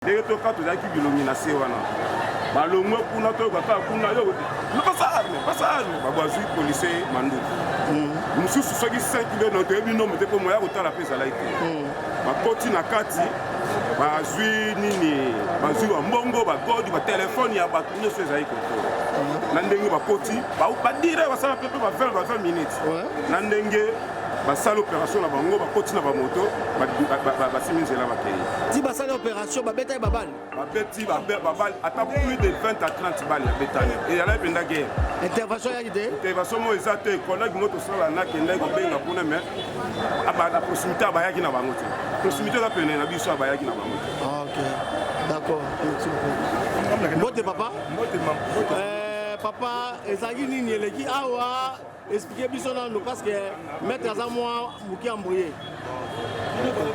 Ndenge toka tozalaki bilongi na se wana balongwe kuna toyoka kaka kuna yo pasa arme pasa arme babwazwi policier manduki mosusu soki 5 kilo no toyebi nombre te mpo moya kotala mpe ezalaki te bakoti na kati bazwi nini bazwi bambongo bagodi batelefone ya bato nyonso ezali koto na ndenge bakoti badire basala mpe mpe ba 20 ba 20 minutes na ndenge basali opération na bango bakoti na bamoto basimi nzela bakei ti basali opération babetaki babale babeti babale ata plus de 20 à 30 bale abetani ezalaki mpenza guerre intervention yaki te intervention moko eza te collègue moko tosala nakendaki kobenga kuna mais na proximité abayaki na bango te proximité eza pene na biso abayaki na bango te. Ah, ok, d'accord, merci beaucoup. Mbote papa. Mbote mbote. Papa, ezalaki nini eleki awa? Expliquez biso nanu parce que maître aza mwa moke embrouillé.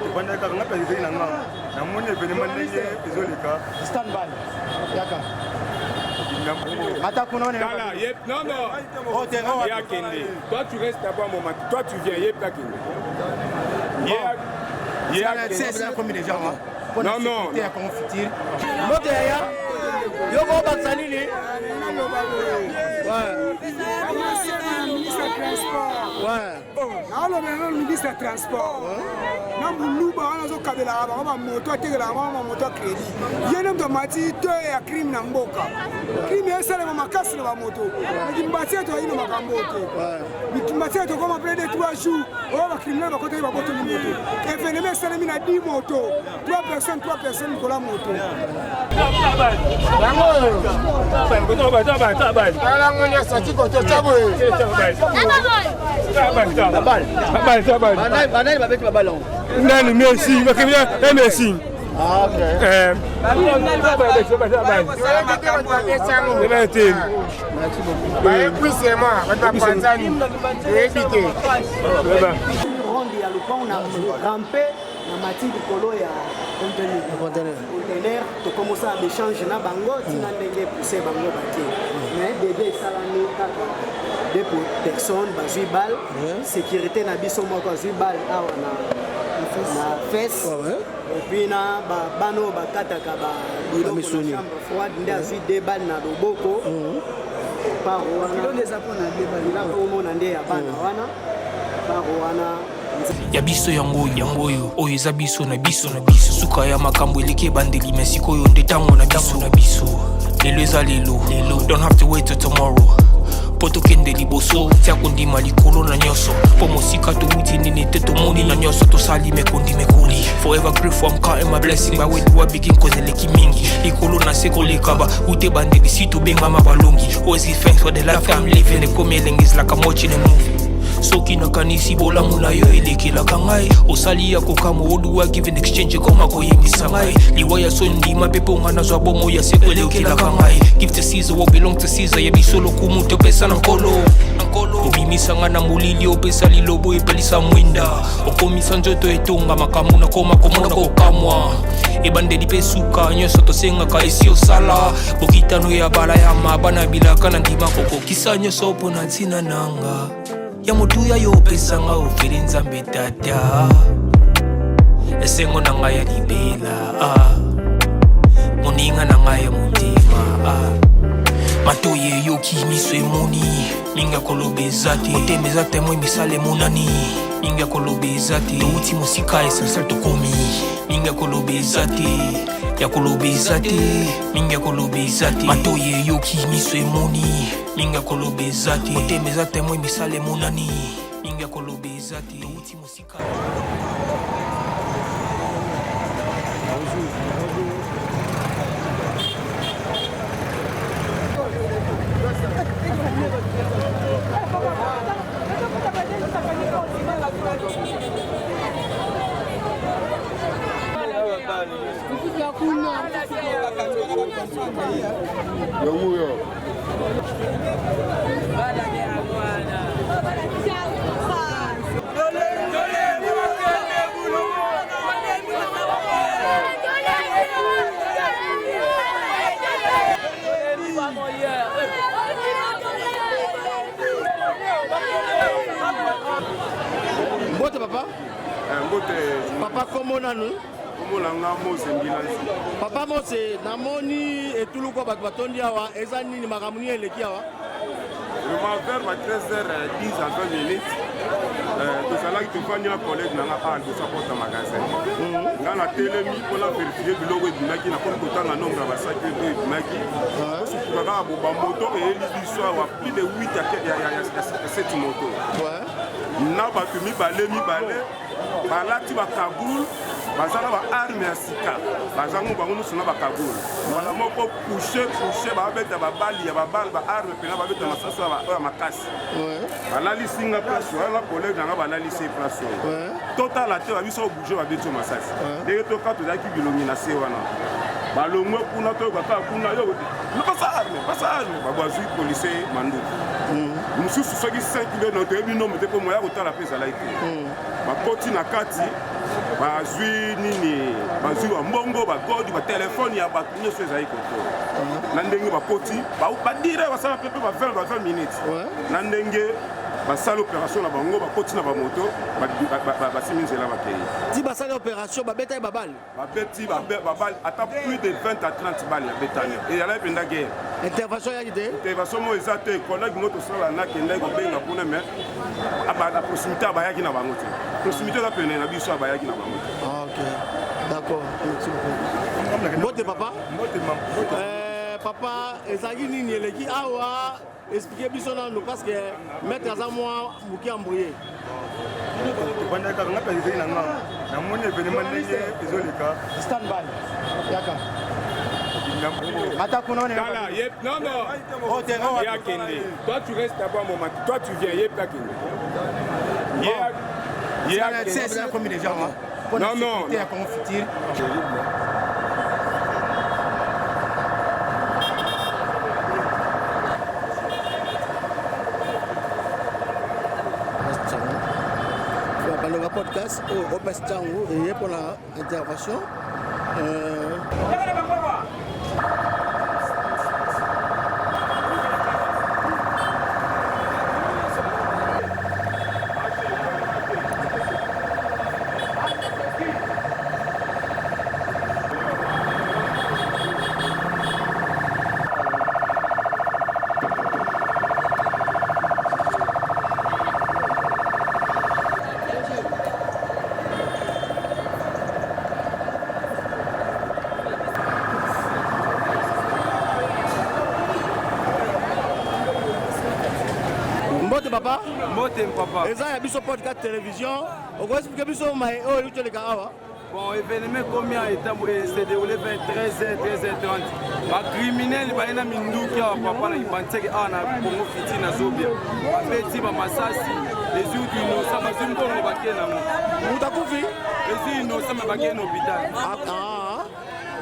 Tobandaki kaka nga mpe ezali na nga namoni événement ndenge ezoleka. Stand by yaka ata kuna. Tala, ye, non, non. Oh, ye akende. Toi, tu restes d'abord un moment. Toi, tu viens, ye pe akende. Ye akende. Déjà. Non, non. Mbote yaya, yo kobakisa nini? Naolobela nano ministre ya transport na moluba wana azokabelaka bango bamoto, atekelaka bango bamoto ya crédit. Ye nde moto amati to ya crime na mboka. Crime esalema makasi na bamoto mikimbati eto ayino makambo te mikimbati eto koma près de 3 jours oyo bacriminel bakotaki, babotoli moto. Événement esalemi na 10 moto, 3 personnes, 3 personnes likolo ya moto. Talango nyonso tikoto tya boye. Banani babeti babale yango? Nani Messi bakebila Messi. Ah, ok. Te. Merci beaucoup. Bayepuisema bato bapanzani, toyebi te. Ronde ya lopango na rampe na mati likolo ya conteneur. Conteneur, tokomosala baéchange na bango ntina ndenge pousse bango bake, mais dégâts esalami kaka deux personnes bazwi balle. Sécurité na biso moko azwi balle awa na fesse et puis na bana oyo bakataka biloko na chambre froide nde azwi deux balles na loboko par wana. Omona nde ya bana wana par wana. Ya biso yango, yango oyo, oyo eza biso na biso na biso. Suka ya makambo eleki ebandeli, me sikoyo nde ntango na biso na biso. Lelo eza lelo lelo, don't have to wait till tomorrow mpo tokende liboso. Tia kondima likolo na nyonso mpo mosika towuti nini te, tomoni na nyonso tosali mekondi mekoli. Forever grateful, I'm counting my blessing. By where do I begin? Cause eleki mingi likolo na se koleka ba ute bandeli si tobengama balongi. Always give thanks for the life I'm living. Ekomi elengi, is like I'm watching a movie. Soki nakanisi bolamu na yo elekelaka ngai, osali ya kokamwa. What do I give in exchange? Ekoma koyembisa ngai liwa ya so ndima mpe mpo nga nazwa bomo ya seko elekelaka ngai. Give to Caesar what belong to Caesar. Ya biso lokumu topesa na Nkolo. Obimisa nga na molili, opesa lilobo epelisa mwinda, okomisa nzoto etonga makambo nakoma komona kokamwa. Ebandeli mpe suka nyonso tosengaka esi osala bokitano ya bala ya mabana bilaka na ndima kokokisa nyonso mpo na ntina nanga ya motuya yo opesanga ofeli. Nzambe Tata, esengo na ngai ya libela, ah. Moninga na ngai ya motema, ah. Matoyi eyoki, miso emoni, mingi ya koloba eza te. Motema eza témoin, misala emonani, mingi ya koloba eza te. Touti mosika, essentiel tokomi, mingi ya koloba eza te, ya koloba eza te, mingi ya koloba eza te. Matoyi eyoki, miso emoni, mingi ya koloba eza te. Motema eza témoin, misala emonani, mingi ya koloba eza te. Touti mosika. Bonjour, bonjour. Yango Mbote papa. Mbote. Papa, kombo nanu? Kombo na nga Mose Mbilanzi. Papa Mose, namoni etuluku bato batondi awa, eza nini makambo nini eleki awa? Vraiment vers ba 13h10 à 20 minutes tozalaki tofandi na collègue na nga awa liboso akota magasin. Nga natelemi mpona verifie biloko ebimaki, nakomi kotanga nombre ya basaki oyo ebimaki. Osutuka kaka bo bamoto eyeli biso awa plus de 8 ya 7 moto na bato mibale mibale balati bakagoule, baza na baarme ya sika, bazango bango nyonso na bakagoule. Mbala moko couche couche, babeta babali ya babale, baarme mpena babeta masasi oyo ya makasi. Balalisi nga place wana, collègue nanga balalisi ye place oyo. Totala te, babiso obouge, babeti yo masasi. Ndenge toka tozalaki bilongi na se wana, balongwe kuna, toyoka kaka kuna yo pasa arme, pasa arme. Bazwi policier manduki mosusu soki 5 kilo no toyebi nombre te, mpo moya kotala mpe ezalaki te. Bakoti na kati, bazwi nini, bazwi bambongo, bagodi, batelefone ya bato nyonso ezali koto. Na ndenge bakoti, badire basala mpe ba 20 ba 20 minutes, na ndenge basali opération na bango, bakoti na bamoto, basimi nzela, bakei. Ti basali opération, babetaki babale? Babeti babale ata plus de 20 à 30 bale ya betani, ezalaki mpenza guerre. Intervention yaki te? Intervention moko eza te. Collègue mo tosala nakendaki kobenga kuna, mais na proximité abayaki na bango te. Proximité eza pene na biso, abayaki na bango te. Ok, d'accord, merci beaucoup. Mbote papa. Mbote. Papa, ezalaki nini eleki awa? Explique biso nanu, parce que maître aza mwa moke embrouillé. Tofandaki kaka, nga mpe ezali na nga, namoni événement ndenge ezoleka. Stand by yaka ata kuna. Tala, yep, non, non. Oh, terrain. Ye akende. Toi, tu restes d'abord un moment. Toi, tu viens. Ye akende. Ye akende. Komi déjà Non, non. Ya Congo Futur. Terrible. Bandeko podcast oyo opesi ntango eye mpona intervention. Mbote papa. Mbote papa. Eza ya biso podcast télévision, okoexpliquer biso maye oyo euti oleka awa? Bon, événement combien se déroulé vers 13h, 13h30. Bacriminel baye na minduki awa papa na Kimbanseke awa na Congo Futur na Zobia. Babeti bamasasi, ezwi utu innocent, bazwi mbongo bake nango. Moto akufi? Ezwi innocent, mais bakei na hôpital.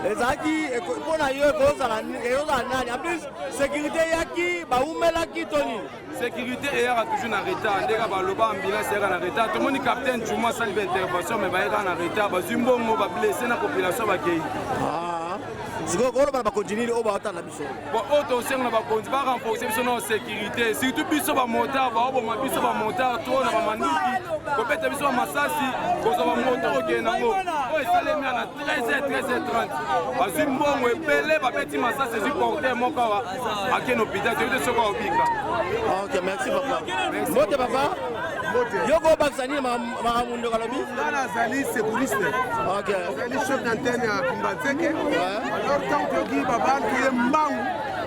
Ezalaki mpo na yo ekozala nani? En plus sécurité eyaki, bawumelaki to nini? Sécurité eyaka toujours na retard, ndenge baloba ambulance eyaka na retard. Tomoni capitaine Juma asali baintervention, mais bayaka na retard, bazwi mbongo, bablessé na population, bakei. Sikoyo koloba na bakonzi nini oyo baotala biso? Bon, oyo tosenga na bakonzi, barenforce biso na sécurité, surtout biso bamotard. Baoboma biso bamotard to na bamanduki, kobeta biso bamasasi, kozwa bamoto, kokende nango. Oyo esalemi na 13 13h30, bazwi mbongo ebele, babeti masasi, ezwi porteur moko awa, akende hôpital, toyebi te soki aobika. Ok, merci papa. Mbote papa, yo kobakisa nini makambo ndeko alobi? Nga nazali sécuriste, nazali chef d'antenne ya Kimbanseke. Alors ntango toyoki babale, toye mbangu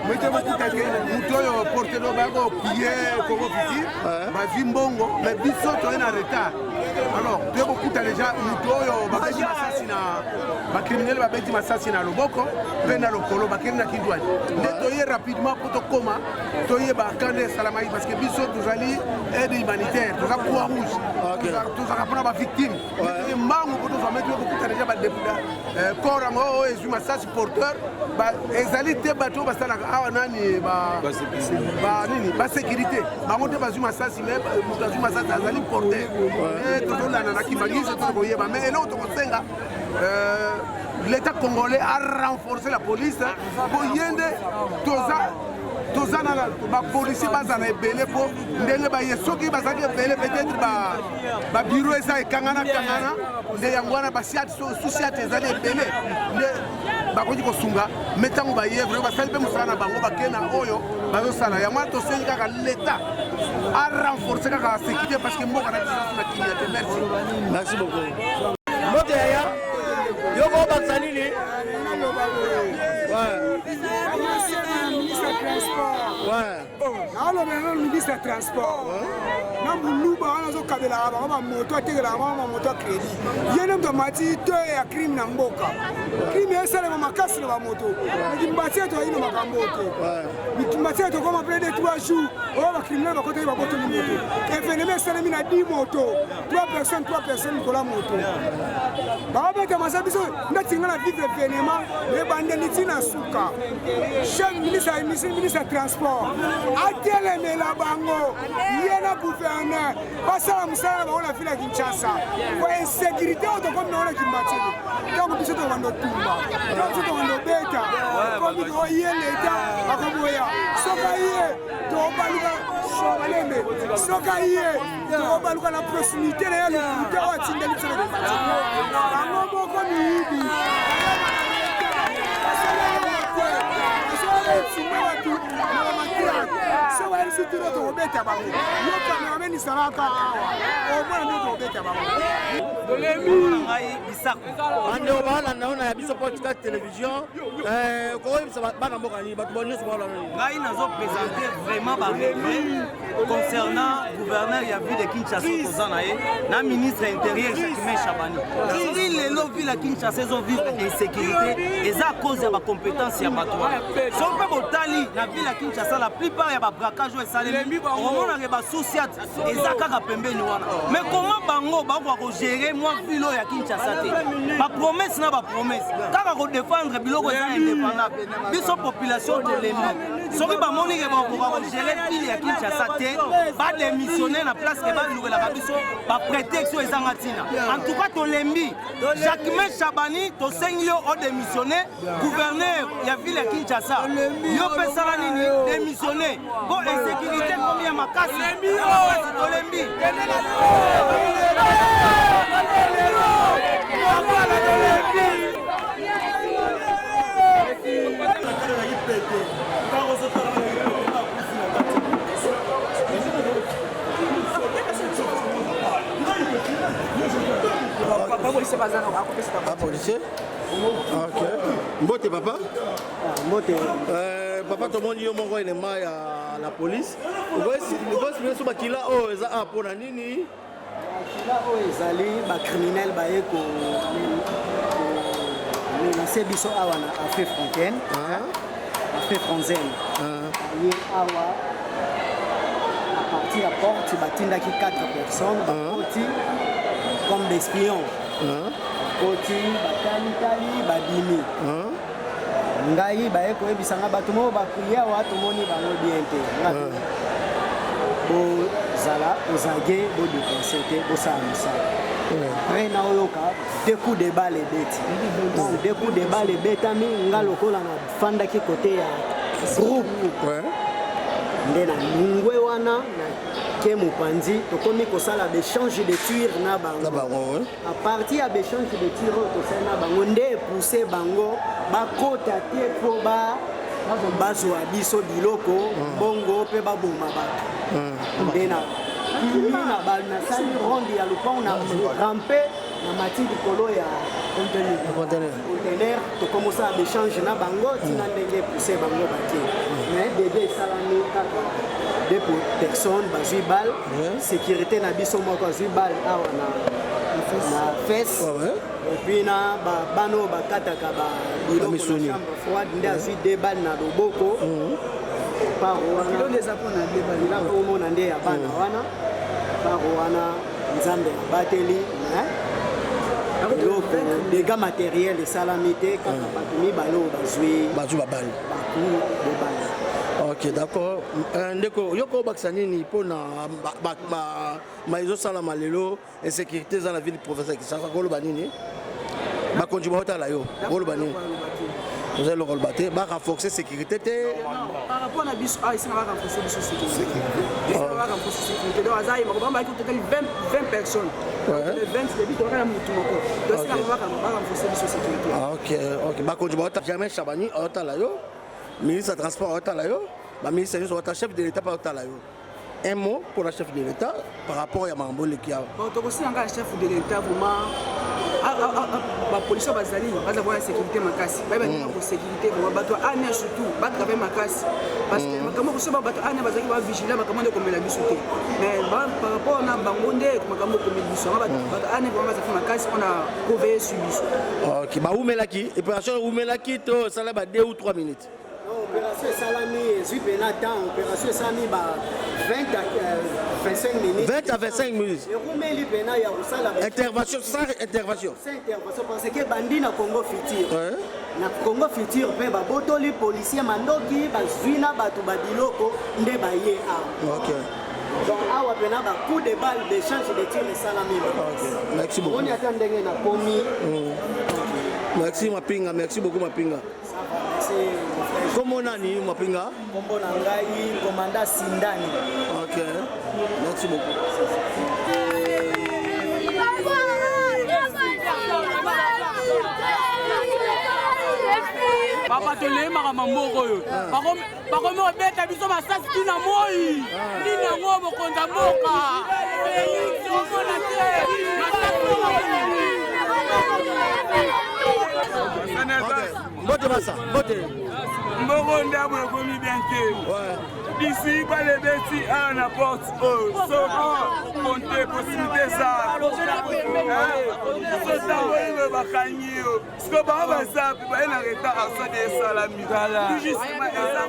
mete bokutake moto oyo porte do baya kopiller Congo Futur, bazwi mbongo, mais biso toye na retard. Alors toye kokuta déjà moto oyo babeti masasi na bacriminel, babeti masasi na loboko mpe na lokolo, bakende na Kindwani. Nde toye rapidement mpo tokóma toyeba kande esalamaki, parce que biso tozali aide humanitaire, toza Croix Rouge, tozalaka mpona bavictime. Toye mbangu mpo tozwa me toye kokuta déjà corps yango oyo ezwi masasi, porteur ezali te. Bato oyo basalaka awa nani banini basécurité, bango te bazwi masasi, mais moto azwi masasi azali porteur. Tozolanda na Kimbanguiste, toza koyeba, mais eloko tokosenga, l'État congolais a renforcé la police po ye nde toza. Toza na bapolisier bazala ebele mpo ndenge baye, soki bazalaki ebele peut-être babiro eza ekangana kangana, nde yango wana basiate susiate ezali ebele nde bakoki kosunga. Me ntango baye vraiment basali mpe mosala na bango, bakei na oyo bazosala yango wana. Tosengi kaka l'État arenforce kaka sécurité parce que mboka na biso na kimia te. Merci. Merci beaucoup. Mbote yaya, yo kobakisa nini? Ministre ya transport, naolobela nano ministre ya transport na moluba wana azokabelaka bango bamoto, atekelaka bango bamoto ya crédit. Ye nde moto amati to ya crime na mboka. Crime esalema makasi na bamoto. Mikimbatie toyai na makambo te. Mikimbatie tokoma près de 3 jours oyo bacriminel bakotaki, babotoli moto. Événement esalemi na 10 moto, 3 personnes, 3 personnes likolo ya moto babeta masa. Biso ndeti nga na vivre événement ebandeli ntina suka. Chef ministre, ministre ya transport atelemela bango, ye na gouverneur basala mosala na bango na ville ya Kinshasa po insécurité oyo tokomi nango na Kimbanseke. Ntango biso tokobanda otumba, ntango biso tokobanda obeta, komi oye leta akoboya. Soki aye, tokobaluka malembe. Soki aye, tokobaluka na proximité na ye. Lokuta oyo atindeli biso na Kimbanseke, bango moko miyibi bato na bamatrake. So bayebisi tino tokobeta bango. Yo cameraman ezalaka awa, omona nde tokobeta bango. Bandeko balanda yo na ya biso podcast télévision, koyebisa bana mboka nini, bato nyonso balanda nini? Ngai nazoprésente vraiment baregret concernant gouverneur ya ville de Kinshasa toza na ye na ministre intérieur Jacquemain Shabani. Soki lelo ville ya Kinshasa ezovivre insécurité, eza à cause ya bacompétence ya bato wana. Soki mpe botali na ville ya Kinshasa, la plupart ya babraquage oyo esalemi, okomonake basociat eza kaka pembeni wana. Mais comment bango bakoka kogérer mwa ville oyo ya Kinshasa te? Bapromesse na bapromesse, kaka kodéfendre biloko eza indéfendable. Biso population tolembi. Soki bamoni ke bakoka kogérer ville ya Kinshasa te, badémissionne na place ke balukelaka biso baprétexte oyo ezanga ntina. En tout cas tolembi. Jacquemain Shabani, tosengi yo odémissionne. Gouverneur ya ville ya Kinshasa, yo mpe sala nini, démissionne mpo insécurité komi ya makasi ya makasi. Tolembi. Policier, ok. Mbote papa. Mbote. Papa, tomoni yo moko elema ya la police. Okoyebisa biso bakila oyo eza a mpona nini? Makila oyo ezali bacriminel baye komenacer biso awa na Afrique Francaine, Afrique Francaine. Ye awa à partir ya porte batindaki 4 personnes, bakoti comme des espions, bakoti, batalitali, babimi. Ngai baye koyebisa nga bato moko bakuye awa, tomoni bango bien te. Nga bozala ozage, bodépense te, bosala mosala. Après naoyoka deux coups de balle ebeti. Donc deux coups de balle ebetami, nga lokola nafandaki côté ya groupe nde na lungwe wana na ke mopanzi, tokomi kosala baéchange de tir na bango. À partir ya baéchange de tir oyo tosali na bango nde epousse bango bakota te mpo bazwa biso biloko, mbongo mpe baboma bato. Nde na kimi na nasali ronde ya lopango, na rampe, na mati likolo ya conteneur, tokomosala baéchange na bango ntina ndenge epousse bango bake. Mais dégâts esalami kaka deux personnes bazwi balle. Sécurité na biso moko azwi balle awa na fesse, et puis na bana oyo bakataka biloko na chambre froide nde azwi deux balle na loboko. Par wana omona nde ya bana wana, par wana Nzambe abateli eloko, dégâts matériel esalami te, kaka bato mibale oyo bazwi bazwi baballe. Bacoups de balle. Ok, d'accord. Ndeko, yo kobakisa nini mpona ma ezosalama lelo, insécurité eza na ville province ya Kinshasa? Koloba nini? Bakonzi baotala yo, koloba nini? Oza eloko oloba te, ba renforcer sécurité te. Par rapport na biso awa esenga ba renforcer biso sécurité. Esenga ba renforcer sécurité. Donc aza ye moko bango bayaki totali 20 personnes. Le 20 début tokaka na mutu moko. Donc esenga ba renforcer biso sécurité. Ah, ok, ok. Bakonzi baota Germain Chabani aotala yo, ministre ya transport aotala yo, ba ministre nyonso baota chef de l'État mpe aotala yo. Un mot pour la chef de l'État par rapport ya makambo eleki awa. Bon, tokosenga kaka chef de l'État vraiment bapolisi oyo bazali baza vraiment na sécurité makasi bayeba ndenge ko sécurité vraiment bato ya ane surtout batravaille makasi parce que makambo koso bato ane bazalaki bavigilant makambo nde ekomela biso te mais par rapport na bango nde makambo ekomeli biso yango bato ane vraiment bazalaki makasi mpona koveille sur biso. Ok, bawumelaki opération ewumelaki to esala ba 2 ou 3 minutes? Opération esalami ezwi mpena temps, opération esalami ba 20 à 25 minutes. 20 à 25 minutes. Erumeli mpena ya kosala intervention sans intervention. Sans intervention parce que bandi na Congo Futur. Ouais. Na Congo Futur mpe babotoli policier mandoki bazwi na bato ba biloko nde baye awa. Ok. Donc awa mpena ba coup de balle d'échange de tir esalami. Ok. Merci beaucoup. Omoni ata ndenge nakomi. Merci Mapinga, merci beaucoup Mapinga. Kombo nani Mapinga? Kombo na ngai komanda Sindani. Ok, merci beaucoup. Papa tolemaka mamboko oyo bakomi kobeta biso masasi tina moi nini yango mokonzi ya mboka Felix omona te Mbote basa, mbote. Mbongo ndambo ekomi bien te. D'ici bale ebeti awa na porte oyo soki konte possibilité eza sotamboli boye bakangi yo siko bango baza baye na retard asode esalami justement eza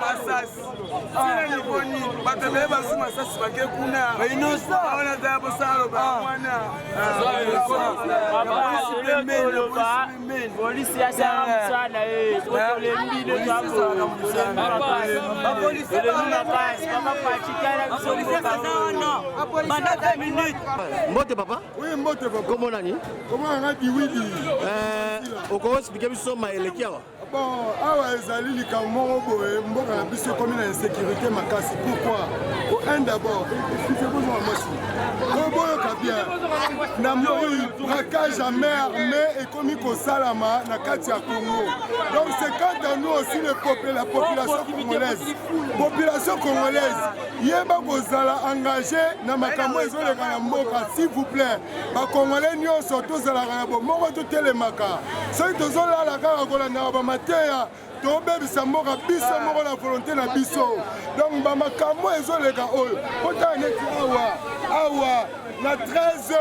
masasi tina nivo nini bato ebele bazwi masasi bake kuna wana azala bosala loba mwana polisi asala mosala ye tolembi nde Mbote papa. Oui, mbote papa. Kombo nani? Kombo na ngai Biwidi. Okoki expliquer biso maeleki awa? Bon, awa ezali likambo moko boye, mboka na biso ekomi na insécurité makasi. Pourquoi? Au un d'abord, excusez bozonga mwasi. Po boyoka bien. Na moi braquage à main armée ekomi kosalama na kati ya Congo. Donc c'est quant à nous aussi le peuple, la population congolaise. Population congolaise, yeba kozala engagé na makambo ezoleka na mboka, s'il vous plaît. Ba congolais nyonso tozalaka na bomoko, totelemaka. Soki tozolala kaka kolandaka bamateya, tobebisa mboka biso moko na volonté na biso. Donc bamakambo ezoleka oyo otala neti awa awa na 13h,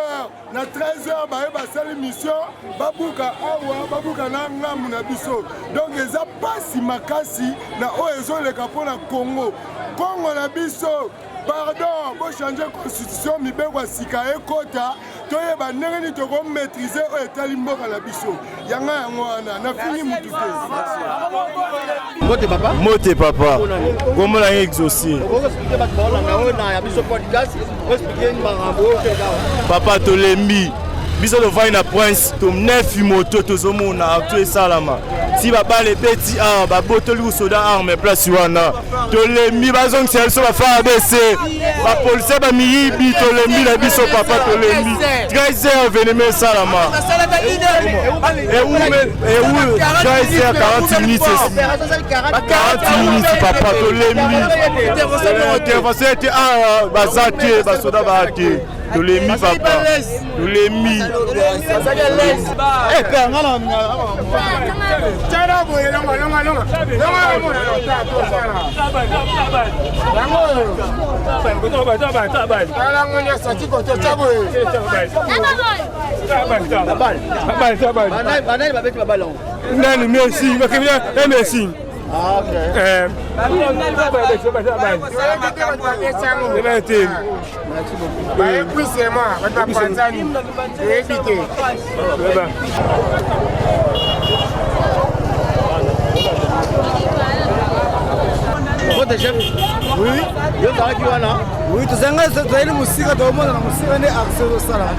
na 13h baye basali mission babuka awa, babuka na ngambu na biso. Donc eza pasi makasi na oyo ezoleka mpona Congo. Congo na biso, pardon, bochange constitution, mibeko ya sika ekota, toyeba ndenge nini tokomaîtrise oyo etali mboka na biso. Yanga yango wana nafingi mutu te. Mbote papa. Mbote papa. Kombo na ngai Exaucé. Okoki expliquer bato baolanda oyo na ya biso podcast, expliquer makambo oyo toleka awa. Papa tolembi. Biso tovandi na prince to neuf moto tozomona acte esalama ti babale ebeti awa babotoli kusoda arme place wana tolembi bazongisa biso ba FARDC bapolisier bamiyibi tolembi na biso papa tolembi 13 heures venema esalama ewu 13 heures 40 minutes 40 minutes papa tolembi intervention ete awa baza te basoda baa te tolembi papa tolembi. Banani babeti babale yango? Nani merci bakebila merci. Ah, ok. Merci beaucoup. Bayepuisema bato bapanzani toyebi te. Mbote chef. Oui. Yo ozalaki wana? Oui, tozanga Tozali mosika, tokomona na mosika nde action ezosalama.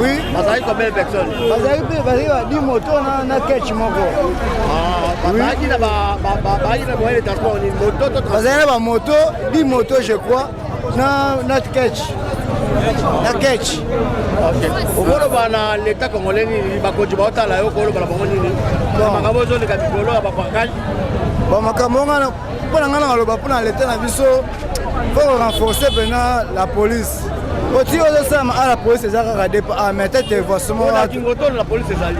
Oui, bazalaki combien de personnes? Bazalaki mpe bazalaki ba 10 moto na ketch moko. Bazalaki na bazalaki na moyen de transport nini? Moto to? Bazalaki na bamoto, 10 moto je crois, na ketch, na ketch. Okoloba na l'état congolais nini? Bakonzi baotala yo, koloba na bango nini? Makambo ezoleka mikolo ya baparkage. Bon, makambo nga, mpo na ngai na kaloba mpo na leta na biso, faut renforcer mpena la police. Oti ozosalama a la police eza kaka depa a mais tete voisement la police ezali.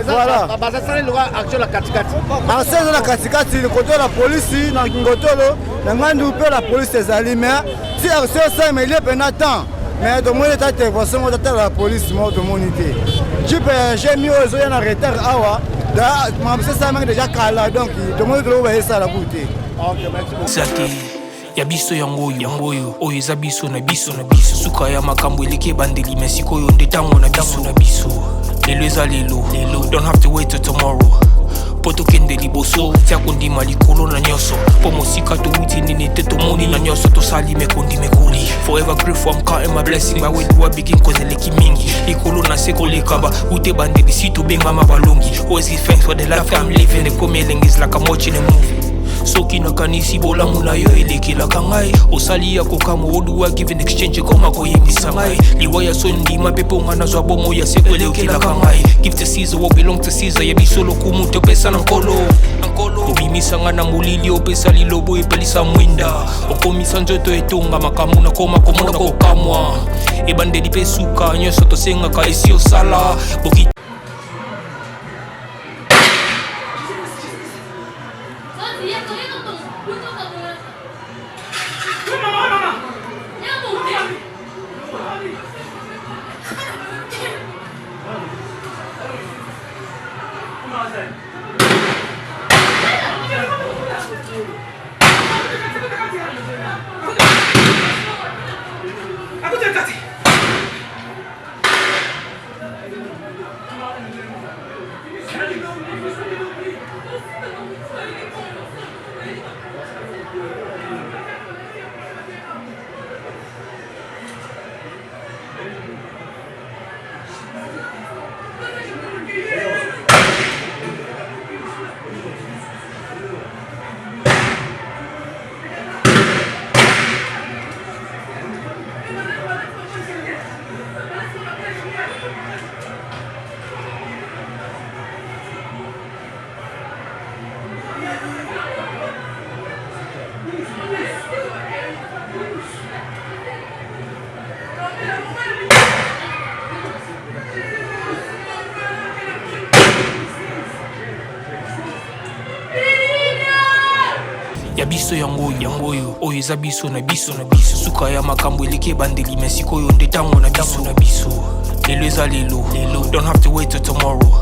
Voilà, bazasali loka action na katikati. Action eza na katikati, koto la polisi na Ngotolo, na Ngandu mpe la police ezali, mais si action esalema elie mpena temps, mais tomoni eta intervention moko tatala la police moko tomoni te. Jipe ya gmi oyo ezoya na retard awa, makambo esalamaki déjà kala, donc tomoni toloko bayesala ku te. Eza te ya biso yango oyo, yango oyo, oyo eza biso na biso na biso. Suka ya makambo eleki ebandeli, me sikoyo nde ntango na biso na biso. Lelo eza lelo lelo, don't have to wait till tomorrow mpo tokende liboso. Tia kondima likolo na nyonso, mpo mosika towuti nini te, tomoni na nyonso tosali mekondi mekoli. Forever grateful, I'm counting my blessing by where do I begin, cause eleki mingi likolo na se koleka ba ute bandeli si tobengama balongi. Always give thanks for the life I'm living. Ekomi elengi, is like I'm watching a movie. Soki nakanisi bolamu na yo elekelaka ngai, osali ya kokamwa. Oduwa give in exchange, ekoma koyembisa ngai liwa ya so ndima mpe mpo nga nazwa bomo ya seko elekelaka ngai. Give to Caesar what belong to Caesar. Ya biso lokumu topesa na Nkolo. Obimisa nga na molili, opesa lilobo, epelisa mwinda, okomisa nzoto etonga makambo nakoma komona kokamwa. Ebandeli mpe suka, nyonso tosengaka esi osala boki. Ya biso yango oyo, yango oyo, oyo eza biso na biso na biso. Suka ya makambo eleki ebandeli, me sikoyo nde ntango na biso na biso. Lelo eza lelo lelo, don't have to wait till tomorrow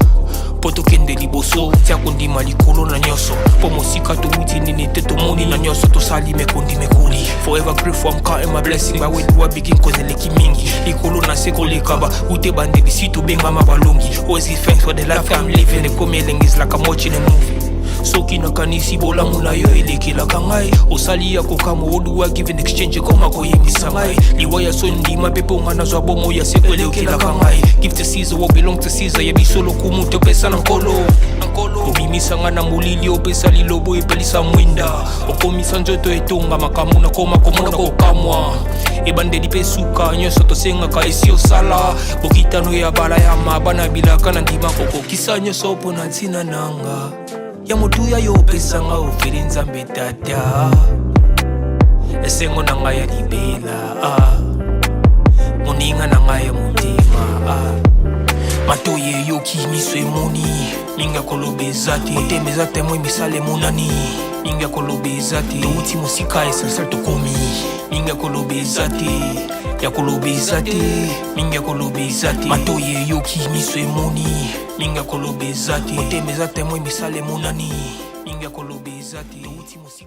mpo tokende liboso. Tia kondima likolo na nyonso, mpo mosika towuti nini te, tomoni na nyonso tosali mekondi mekoli. Forever grateful, I'm counting my blessing by where do I begin, cause eleki mingi likolo na se koleka ba ute bandeli si tobengama balongi. Always give thanks for the life I'm living. Ekomi elengi, is like I'm watching a movie. Soki nakanisi bolamu na yo elekelaka ngai, osali ya kokamwa. Oduwa give in exchange, ekoma koyembisa ngai liwa ya so ndima mpe mpo nga nazwa bomo ya seko elekelaka ngai. Give to Caesar what belong to Caesar. Ya biso lokumu topesa na Nkolo. Obimisa nga na molili, opesa lilobo, epelisa mwinda, okomisa nzoto etonga makambo nakoma komona kokamwa. Ebandeli mpe suka, nyonso tosengaka esi osala bokitano ya balayama bana bilaka na ndima kokokisa nyonso mpo na ntina nanga ya motuya yo opesanga ofeli. Nzambe Tata, esengo na ngai ya libela, ah. Moninga na ngai ya motema, ah. Matoi eyoki, miso emoni, mingi ya koloba eza te. Motema eza témoin, misala emonani, mingi ya koloba eza te. Touti mosika, essentiel tokomi, mingi ya koloba eza te, ya koloba eza te, mingi ya koloba eza te. Matoi eyoki, miso emoni, mingi ya koloba eza te. Motema eza témoin, misala emonani, mingi ya koloba eza te. Touti mosika.